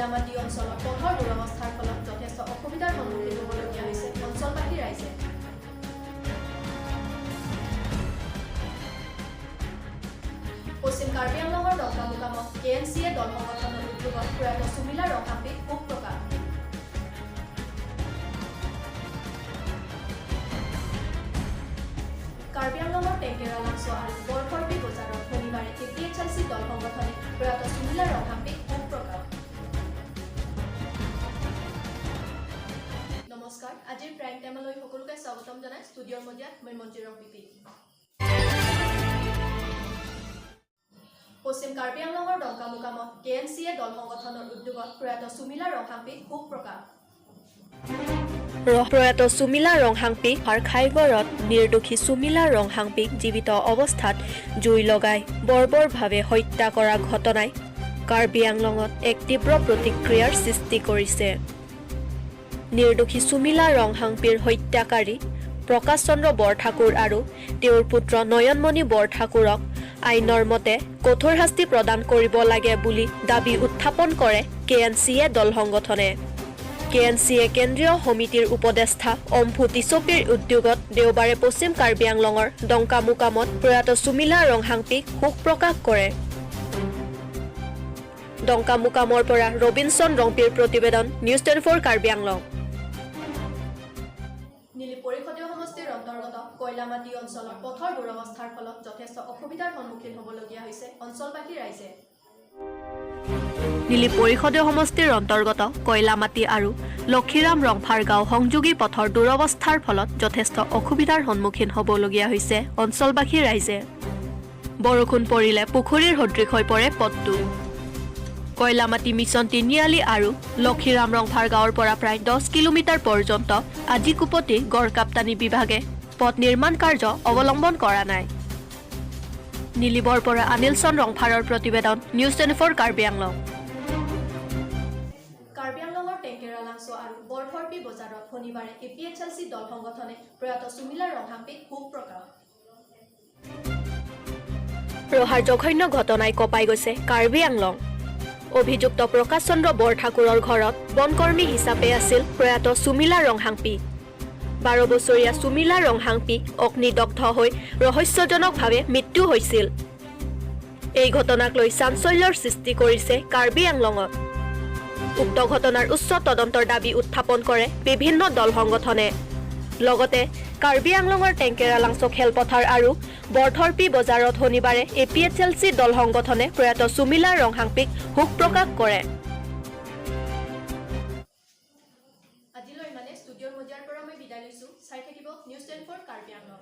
কয়লামাটি অঞ্চলৰ পথৰ দুৰৱস্থাৰ ফলত যথেষ্ট অসুবিধাৰ সন্মুখীন হ'বলগীয়া হৈছে অঞ্চলবাসী ৰাইজে। পশ্চিম কাৰ্বি আংলঙৰ ডংকামুকামত কেএনচিএ দল সংগঠনৰ উদ্যোগত প্ৰয়াত সুমিলা ৰংহাংপিক শোক প্ৰকাশ। কাৰ্বি আংলঙৰ টেংকেৰা লাংছ আৰু বৰখৰবি বজাৰত শনিবাৰে এপিএইচএলচি দল সংগঠনে প্ৰয়াত সুমিলা ৰংহাংপিক শোক প্ৰকাশ। নমস্কাৰ, আজিৰ প্ৰাইম টাইমলৈ সকলোকে স্বাগতম জনাই ষ্টুডিঅ'ৰ মজিয়াত মই মঞ্জিৰক বিপি। পশ্চিম কাৰ্বি আংলঙৰ ডংকামুকামত কেএনচিএ দল সংগঠনৰ উদ্যোগত প্ৰয়াত সুমিলা ৰংহাংপিক শোক প্ৰকাশ। প্ৰয়াত সুমিলা ৰংহাংপিক খাইগড়ত নিৰ্দোষী সুমিলা ৰংহাংপিক জীৱিত অৱস্থাত জুই লগাই বৰ্বৰভাৱে হত্যা কৰা ঘটনাই কাৰ্বি আংলঙত এক তীব্ৰ প্ৰতিক্ৰিয়াৰ সৃষ্টি কৰিছে। নিৰ্দোষী সুমিলা ৰংহাংপিৰ হত্যাকাৰী প্ৰকাশ চন্দ্ৰ বৰঠাকুৰ আৰু তেওঁৰ পুত্ৰ নয়নমণি বৰঠাকুৰক আইনৰ মতে কঠোৰ শাস্তি প্ৰদান কৰিব লাগে বুলি দাবী উত্থাপন কৰে কেএনচিএ দল সংগঠনে। কেএনচিএ কেন্দ্ৰীয় সমিতিৰ উপদেষ্টা অম্ফু টিচপিৰ উদ্যোগত দেওবাৰে পশ্চিম কাৰ্বি আংলঙৰ ডংকামুকামত প্ৰয়াত সুমিলা ৰংহাংপিক শোক প্ৰকাশ কৰে। ডংকামুকামৰ পৰা ৰবিনছন ৰংপিৰ প্ৰতিবেদন, নিউজ 24 কাৰ্বি আংলং। নীলি পৰিষদীয় সমষ্টিৰ অন্তৰ্গত কয়লামাটি অঞ্চলৰ পথৰ দুৰৱস্থাৰ ফলত যথেষ্ট অসুবিধাৰ সন্মুখীন হ'বলগীয়া হৈছে অঞ্চলবাসী ৰাইজে। নীলি পৰিষদীয় সমষ্টিৰ অন্তৰ্গত কয়লামাটি আৰু লক্ষীৰাম ৰংফাৰ গাঁও সংযোগী পথৰ দুৰৱস্থাৰ ফলত যথেষ্ট অসুবিধাৰ সন্মুখীন হ'বলগীয়া হৈছে অঞ্চলবাসী ৰাইজে। বৰষুণ পৰিলে পুখুৰীৰ সদৃশ হৈ পৰে পথটো। কয়লামাটি মিছন তিনিআলি আৰু লক্ষীৰাম ৰংফাৰ গাঁৱৰ পৰা প্ৰায় 10 কিলোমিটাৰ পৰ্যন্ত আজিকোপতি গড়কাপ্তানি বিভাগে পথ নিৰ্মাণ কাৰ্য অৱলম্বন কৰা নাই। নীলিবৰ পৰা অনিলচন ৰংফাৰৰ প্ৰতিবেদন, নিউজ 24 কাৰ্বি আংলং। কাৰ্বি আংলঙৰ টেংকেৰা লাংছ আৰু বৰথৰপি বজাৰত শনিবাৰে এপিএইচএলচি দল সংগঠনে প্ৰয়াত সুমিলা ৰংহাংপিক শোক প্ৰকাশ। ৰহাৰ জঘন্য ঘটনাই কঁপাই গৈছে কাৰ্বি আংলং। অভিযুক্ত প্ৰকাশ চন্দ্ৰ বৰঠাকুৰৰ ঘৰত বনকৰ্মী হিচাপে আছিল প্ৰয়াত সুমিলা ৰংহাংপি। 12 বছৰীয়া সুমিলা ৰংহাংপি অগ্নিদগ্ধ হৈ ৰহস্যজনকভাৱে মৃত্যু হৈছিল। এই ঘটনাক লৈ চাঞ্চল্যৰ সৃষ্টি কৰিছে কাৰ্বি আংলঙত। উক্ত ঘটনাৰ উচ্চ তদন্তৰ দাবী উত্থাপন কৰে বিভিন্ন দল সংগঠনে। লগতে কাৰ্বি আংলঙৰ টেংকেৰালাংছ খেলপথাৰ আৰু বৰথৰপি বজাৰত শনিবাৰে এপিএইচএলচি দল সংগঠনে প্ৰয়াত সুমিলা ৰংহাংপিক শোক প্ৰকাশ কৰে। আজিলৈ ইমানে। ষ্টুডিঅ'ৰ মজিয়াৰ পৰা মই বিদায় লৈছোঁ। চাই থাকিব নিউজ 24 কাৰ্বি আংলং।